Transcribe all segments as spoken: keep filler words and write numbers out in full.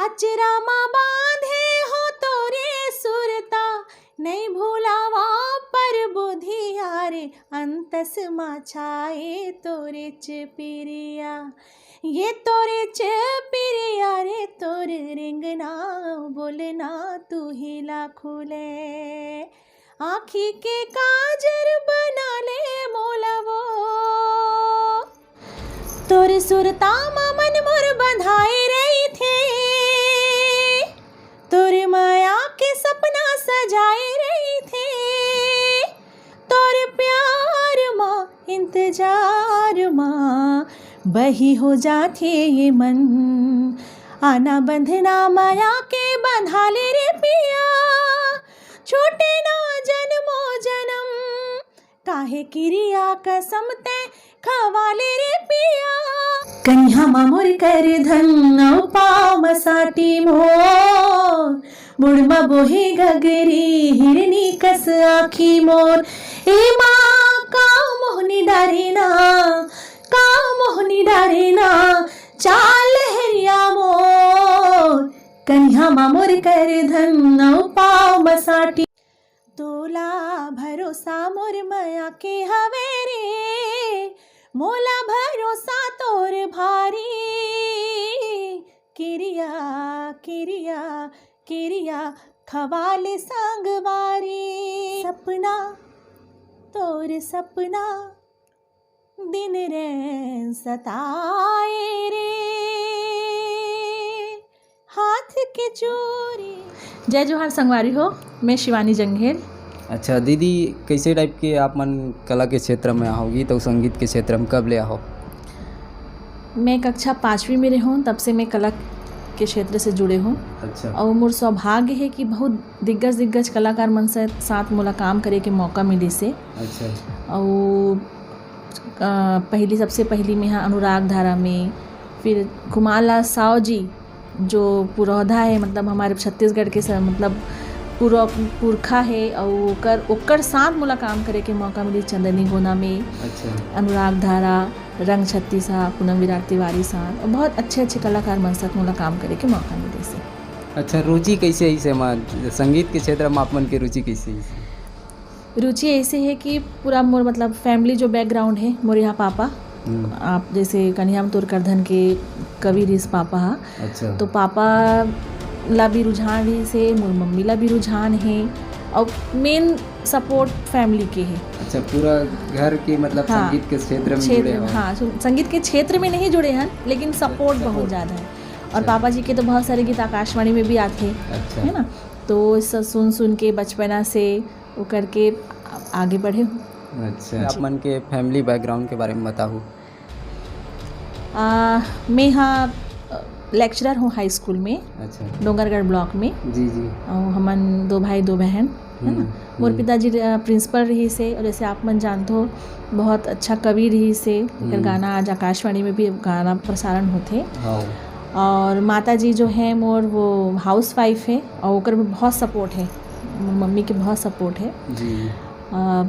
अचरा मा बांधे हो तोरे सुरता, नइ भुलावा पर बुधिया रे, अंतस मा छाए तोरेच पिरिया। ये तोरेच पिरिया रे, तोर रेंगना बोलना तुही ला खुले। आँखी के काजर बना ले मोला वो। तोर सुरता मा मन मोर बंधाए रहिथे, तोर मया के सपना सजाए रहिथे, तोर प्यार मा इंतजार मा बही हो जाथे ये मन। आना बंधना मया के बंधा ले रे पिया, छूटे ना जन्मो जन्म, काहे किरिया कसम तैं खवा ले रे पिया। कनिहा मा मोर कर धन अउ पाँव मा साटी मोर, मुड़ मा बोहे गगरी हिरनी कस आँखी मोर। ए माँ का मोहनी डारे ना, का मोहनी डारे ना, चाल लहरिया मोर। कनिहा मा मोर कर धन अउ पाँव मा साटी। तोला भरोसा मोर मया के हवे रे, मोला भरोसा तोर भारी। किरिया, किरिया, किरिया खवा ले संगवारी। सपना, तोर सपना दिन रैन सताए रे, हाथ के चूरी। जय जोहार संगवारी हो, मैं शिवानी जंघेल। अच्छा दीदी, कैसे टाइप के आप मन कला के क्षेत्र में आहो, गीत अउ संगीत के क्षेत्र में कब ले आहो? मैं कक्षा पाँचवीं में रहे हूँ, तब से मैं कला के क्षेत्र से जुड़े हूँ। अच्छा। अउ मोर सौभाग्य हे कि बहुत दिग्गज दिग्गज कलाकार मन से साथ मोला काम करे के मौका मिलिस हे। अच्छा। अउ अ, पहली, सबसे पहली में हा अनुराग धारा में, फिर कुमार लाल साव जी जो पुरोधा हे, मतलब हमारे छत्तीसगढ़ के स-, मतलब पूर्व पुरखा हे, अउ ओकर, ओकर साथ मोला काम करे के मौका मिली चंदनी गोना में, अच्छा। अनुराग धारा, रंग छत्तीसा, पूनम विराट तिवारी साथ, अउ बहुत अच्छे अच्छे कलाकार मन साथ मोला काम करे के मौका मिलिस हे। अच्छा, रुचि कैसे हे इसे मा, संगीत के क्षेत्र में आप मन के रुचि कैसे हे इसे? रुचि ऐसे हे कि पूरा मोर, मतलब, family जो background हे, मोर यहाँ पापा, हम्म। आप जैसे कनिहा मा तोर कर धन के कवि रिहिस पापा हा, अच्छा। तो पापा ला भी रुझान रिहिस हे, मोर मम्मी ला भी रुझान हे, अउ main support family के हे। अच्छा, पूरा घर के, मतलब, हाँ, संगीत के क्षेत्र में क्षेत्र जुड़े में, हो। हाँ, सु-, संगीत के क्षेत्र में नहीं जुड़े हन, लेकिन support support। बहुत ज़्यादा है। और अच्छा। पापा जी के तो बहुत सारे गीत आकाशवाणी में भी आते हैं, अच्छा। है ना? तो स-, सुन सुन के बचपना से वो करके आ-, आगे बढ़े हूँ। अच्छा, आप मन के family background के बारे में बताओ। आ, मैं हा, अ, lecturer हूँ high school में, अच्छा। डोंगरगढ़ block में। जी, जी। अउ हमन दो भाई, दो बहन, है ना? हम्म, मोर हम्म। पिताजी, अ, principal रहिस हे, अउ जैसे आप मन जानत हो, बहुत अच्छा कवि रहिस हे। एकर हम्म। गाना आज आकाशवाणी में भी गाना प्रसारण होथे। हाँ। और माता जी जो है मोर, वो housewife है, और ओकर भी बहुत support है, मोर मम्मी के बहुत support है। जी। अ,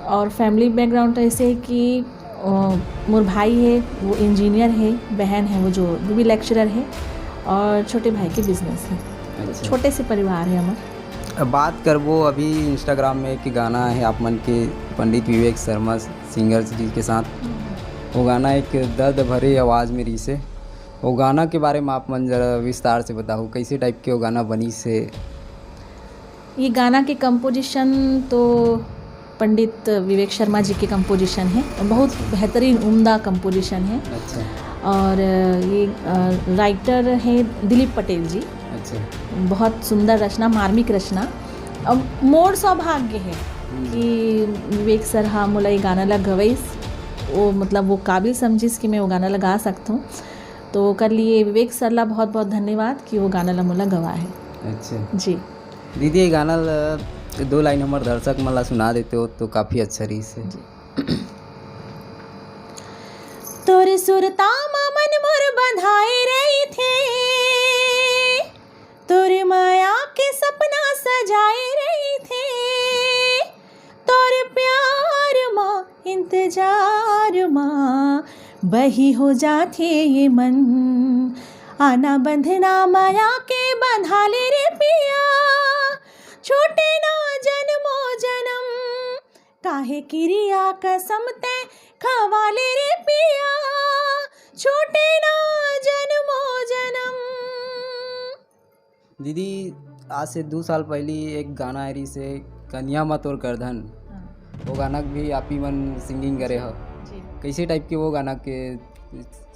और family background तो ऐसे है कि, अ, मोर भाई है, वो engineer है, बहन है, वो जो, वो भी lecturer है, और छोटे भाई के business है। अच्छा। छोटे से परिवार है हमार। अब बात करबो अभी Instagram में एक गाना है आप मन के, पंडित विवेक शर्मा singers जी के साथ। हम्म। वो गाना एक दर्द भरे आवाज़ में रिहिस हे। वो गाना के बारे में आप मन जरा विस्तार से बताओ, कैसे type के वो गाना बनिस हे? ये गाना के composition तो पंडित विवेक शर्मा जी के composition है, बहुत बेहतरीन, उम्दा composition है। अच्छा। और ये, अ, writer है दिलीप पटेल जी। अच्छा। बहुत सुंदर रचना, मार्मिक रचना। अब मोर सौभाग्य है हम्म। कि विवेक सर हा मोला ये गाना ला गवइस, वो, मतलब, वो काबिल समझिस कि मैं वो गाना ला गा सकत हूँ। तो ओकर लिए विवेक सर ला बहुत बहुत धन्यवाद कि वो गाना ला मोला गवा है। अच्छा। जी। दीदी, ये गाना ला दो line हमर दर्शक मन ला सुना देते हो तो काफ़ी अच्छा रहिस हे। जी। तोर सुरता मा मन मोर बंधाए रहिथे, तोर मया के सपना सजाए रहिथे, तोर प्यार मा, इंतजार मा, बही हो जाथे ये मन। आना बंधना माया के बंधाले रे पिया, छूटे ना जन्मो जन्म। काहे किरिया कसम ते खवाले रे पिया, छूटे ना जन्मो जन्म। दीदी, आज से दू साल पहली एक गाना आए रहिस हे, कनिहा मा तोर करधन। हाँ। वो गाना भी आप ही मन सिंगिंग करे हो। जी। कैसे टाइप के वो गाना के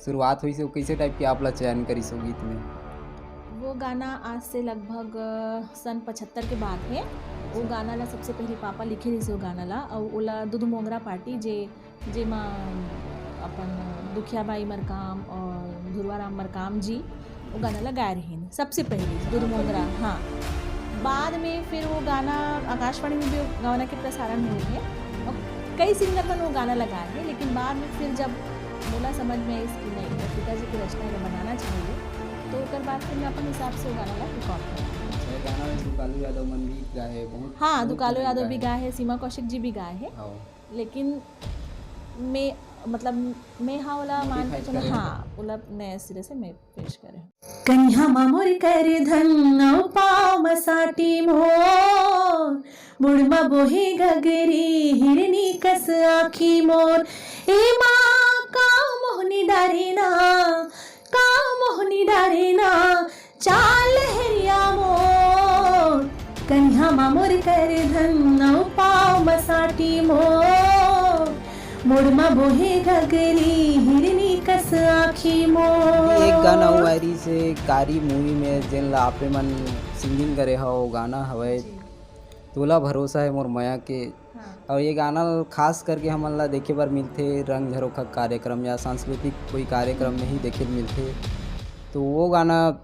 शुरुआत होइस हे, कैसे टाइप के आप ला चयन करिस हो गीत में? वो गाना आज से लगभग, अ, सन पचहत्तर के बात हे। वो गाना ला सबसे पहले पापा लिखे रहिस हे वो गाना ला, और ओला दुध मोंगरा पार्टी जे जेमा अपन दुखिया बाई मरकाम और धुरवाराम मरकाम जी वो गाना ला गाए रहिन सबसे पहले, दुध मोंगरा। हाँ, बाद में फिर वो गाना आकाशवाणी में भी वो गाना के प्रसारण हुए हे और कई सिंगर मन वो गाना ला गाए हे, लेकिन बाद में फिर जब मोला समझ में आइस कि नहीं, मैं पिताजी की रचना को बनाना चाहिए, तो ओकर बाद फिर मैं अपन हिसाब से वो गाना ला रिकॉर्ड करें। अच्छा, ये गाना में दुकालू यादव मन भी गाए हे, बहुत, हाँ, बहुत दुकालू गाना यादव भी गाए हे। गाए हे, सीमा कौशिक जी भी गाए हे। हाँ। लेकिन मैं, मतलब, मैं हा ओला मान के modify चलो, करे। हाँ, ओला नए सिरे से मैं पेश करे। कनिहा मा मोर करधन अउ पाँव म साटी मोर, मुड़ म बोहे गगरी हिरनी कस आँखी मोर। ए माँ, का मोहनी डारे ना, का मोहनी डारे ना, चाल लहरिया मोर। कनिहा मा मोर करधन अउ पाँव म साटी मोर, मुड़ म बोहे गगरी हिरनी कस आँखी मोर। एक गाना अउ आए रहिस हे कारी मूवी में, जेन ला आपे मन सिंगिंग करे हव, वो गाना हवय जी। तोला भरोसा हे मोर मया के। हाँ। और ये गाना खास करके हमन ला देखे बर मिलथे रंग झरोखा कार्यक्रम या सांस्कृतिक कोई कार्यक्रम में ही देखे मिलथे। तो वो गाना, अ,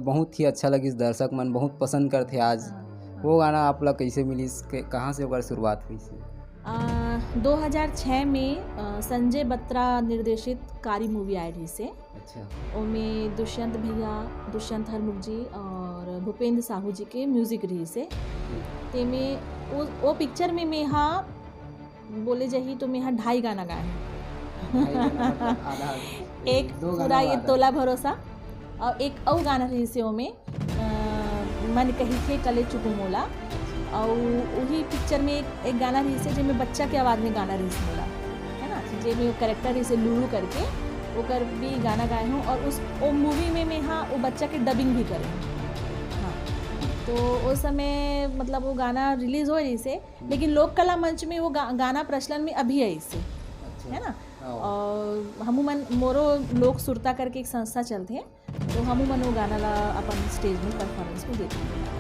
बहुत ही अच्छा लगिस, दर्शक मन बहुत पसंद करथे आज। हाँ। वो गाना आप ला कैसे मिलिस, के-, कहाँ से ओकर शुरुआत हुई से? आ, दो हज़ार छह में, अ, संजय बत्रा निर्देशित कारी मूवी आए रहिस हे। अच्छा। ओमे दुष्यंत भैया, दुष्यंत हरमुख जी और भूपेंद्र साहू जी के म्यूजिक रहिस हे। जी। तेमे ओ, ओ पिक्चर में मेहा बोले जाही तो मेहा ढाई गाना गाए हूँ। ढाई गाना मतलब आधा, एक दो गाना पूरा ये आधा। तोला भरोसा और एक अउ गाना रहिस हे ओमे, अ, मन कही के कले चुकु मोला। और वही पिक्चर में एक, एक गाना रहिस हे जेमे बच्चा के आवाज में गाना रहिस मोला, है ना, जेमे वो कैरेक्टर रहिस हे लूलू करके, ओकर भी गाना गाए हूँ। और उस, वो मूवी में मेहा वो बच्चा के डबिंग भी करे हूँ। हाँ, तो उस समय मतलब वो गाना रिलीज हो रहिस हे, लेकिन लोक कला मंच में वो गा-, गाना प्रचलन में अभी आइस हे, अच्छा। है ना? हाँ। और हमू मन मोरो लोक सुरता करके एक संस्था चलथे, तो हमू मन वो गाना ला अपन स्टेज में परफॉर्मेंस में देथे।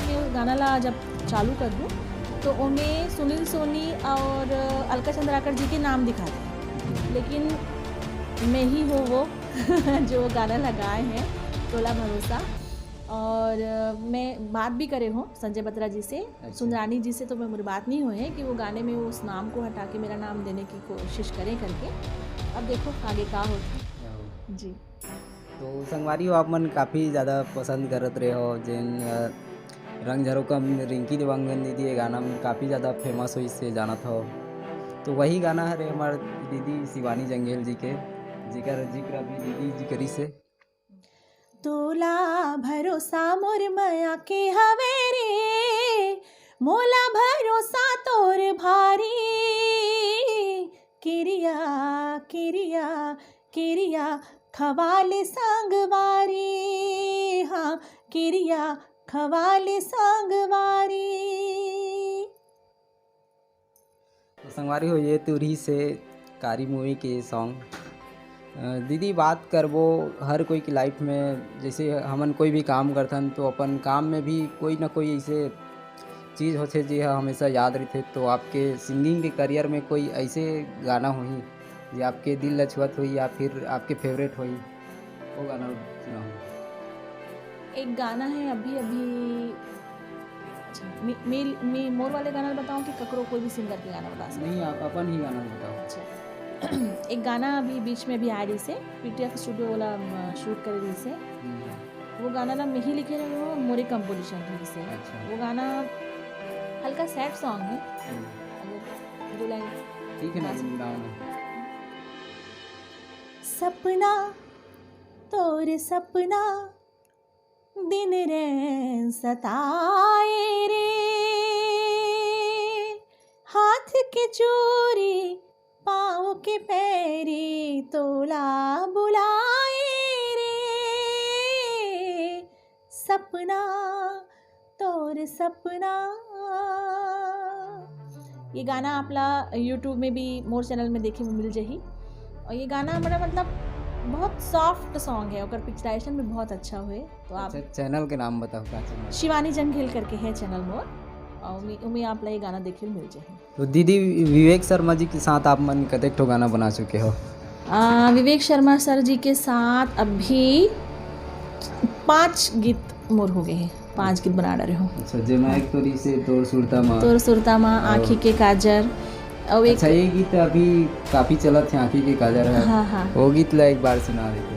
मैं वो गाना ला जब चालू कर दूँ, तो ओमे सुनील सोनी और अलका चंद्राकर जी के नाम दिखाथे, लेकिन मैं ही हो वो जो गाना ला गाए हैं, तोला भरोसा। और मैं बात भी करे हूँ संजय बत्रा जी से, अच्छा। सुंदरानी जी से तो मैं, मेरी बात नहीं हुई है कि वो गाने में उस नाम को हटा के मेरा नाम देने की कोशिश करें करके। अब देखो आगे का होता है। हाँ। जी। तो संगवारी हो, आप मन काफ़ी ज़्यादा पसंद करत रहे हो, जेन, अ, रंग झरोखा में रिंकी देवांगन दीदी ये गाना में काफ़ी ज़्यादा फेमस होइस हे, जानत हो। तो वही गाना हरे हमार दीदी शिवानी जंघेल जी के, जेकर जिक्र अभी दीदी जी करिस हे। तोला भरोसा मोर मया के हवे रे, मोला भरोसा तोर भारी। किरिया, किरिया, किरिया खवाल संगवारी, हाँ, किरिया खवाल संगवारी। तो संगवारी हो, ये तो रहिस हे कारी मूवी के सॉन्ग। अ, दीदी, बात करबो हर कोई की लाइफ में, जैसे हमन कोई भी काम करथन तो अपन काम में भी कोई ना कोई ऐसे चीज़ होथे जे ह हमेशा याद रहिथे। तो आपके सिंगिंग के करियर में कोई ऐसे गाना होही जे आपके दिल ल छुअत होही या फिर आपके फेवरेट होही, वो गाना सुनाओ। एक गाना है अभी अभी, अच्छा, मी, मी, मी, मोर वाले गाना बताऊं कि ककरो कोई भी सिंगर के गाना बता सकते? नहीं, आप अपन ही गाना बताओ। अच्छा। एक गाना अभी बीच में अभी आ रहिस हे, पीटीएफ स्टूडियो वाला, अम, शूट करे रहिस हे। हम्म। वो गाना ना मैं ही लिखे रहे हूँ, मोरे कंपोजिशन रहिस हे। अच्छा। वो गाना हल्का सैड सॉन्ग है। हम्म। अगर दो लाइन ठीक है ना, गा सकते। गुनगुनाओ ना। सपना तोर सपना दिन रैन सताए रे, हाथ के चूरी पाँव के पैरी तोला बुलाए रे, सपना तोर सपना। ये गाना आप ला YouTube में भी मोर चैनल में देखे में मिल जाही। और ये गाना हमारा मतलब बहुत सॉफ्ट सॉन्ग है, ओकर पिक्चराइजेशन भी बहुत अच्छा हुए। तो आप अच्छा, चैनल के नाम बताओ, का चैनल? शिवानी जंघेल करके है चैनल मोर, और उमी, उमी आप ला ये गाना देखे में मिल जाही। तो दीदी, विवेक शर्मा जी के साथ आप मन कतेक ठो गाना बना चुके हो? आ, विवेक शर्मा सर जी के साथ अभी पांच गीत मोर हो गए हैं, पांच गीत बना डारे हो। अच्छा, जेमा एक तो रिसे तोर सुरता मा। तोर सुरता मा, और आँखी के काजर, और एक अच्छा, ये गीत अभी काफी चलत है, आँखी के काजर है। हाँ, हाँ। वो गीत ला एक बार सुना देते।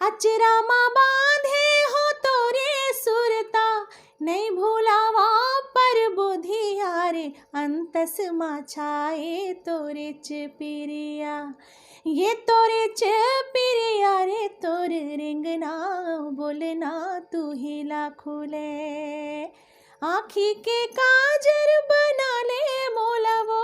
अचरा मा बांधे हो तोरे सुरता, नहीं भुलावा पर बुधिया रे, अंतस मा छाए तोरे च पिरिया। ये तोरे च पिरिया रे, तोर रिंगना बोलना तू ही ला खुले। आँखी के काजर बना ले मोला वो